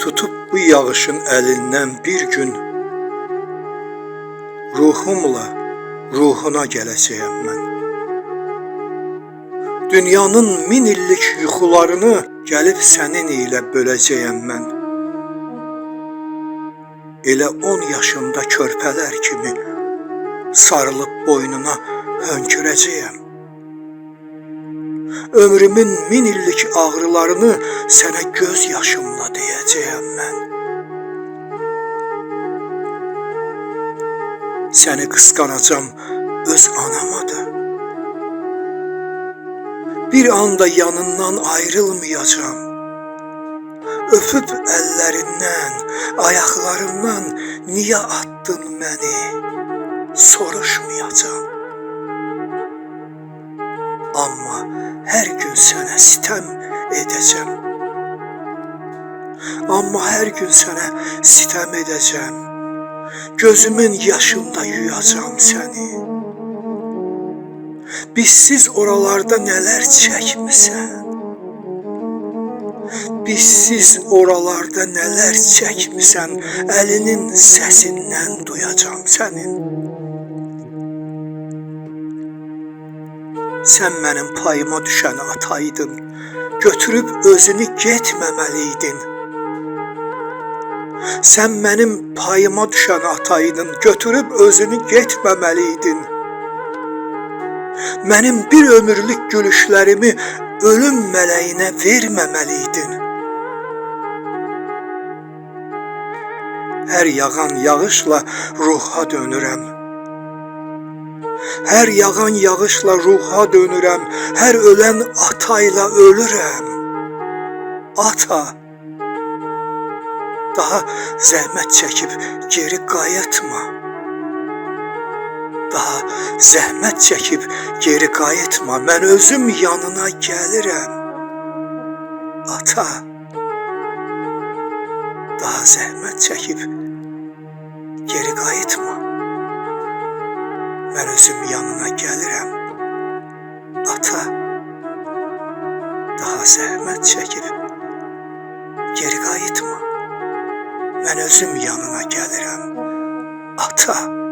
Tutub bu yağışın əlindən bir gün ruhumla ruhuna gələcəyəm mən. Dünyanın min illik yuxularını gəlib sənin ilə böləcəyəm mən. Elə 10 yaşımda körpələr kimi sarılıb boynuna hönkürəcəyəm. Ömrümün min illik ağrılarını sənə göz yaşımla deyəcəyəm mən. Səni qısqanacam öz anama da. Bir anda yanından ayrılmayacağam. Öpüb əllərindən, ayaqlarından niyə atdın məni, soruşmayacağam. Amma hər gün sənə sitəm edəcəm. Amma hər gün sənə sitəm edəcəm. Gözümün yaşında yuyacam səni. Bizsiz oralarda nələr çəkmisən? Bizsiz oralarda nələr çəkmisən? Əlinin səsindən duyacam sənin. Sən mənim payıma düşəni ataydın, götürüb özünü getməməliydin. Sən mənim payıma düşəni ataydın, götürüb özünü getməməliydin. Mənim bir ömürlük gülüşlərimi ölüm mələyinə verməməliydin. Hər yağan yağışla ruha dönürəm. Hər yağan yağışla ruha dönürəm, hər ölən atayla ölürəm. Ata, daha zəhmət çəkib geri qayıtma. Daha zəhmət çəkib geri qayıtma, mən özüm yanına gəlirəm. Ata, daha zəhmət çəkib geri qayıtma. Mən özüm yanına gəlirəm. Ata, daha zəhmət çəkib geri qayıtma. Mən özüm yanına gəlirəm. Ata.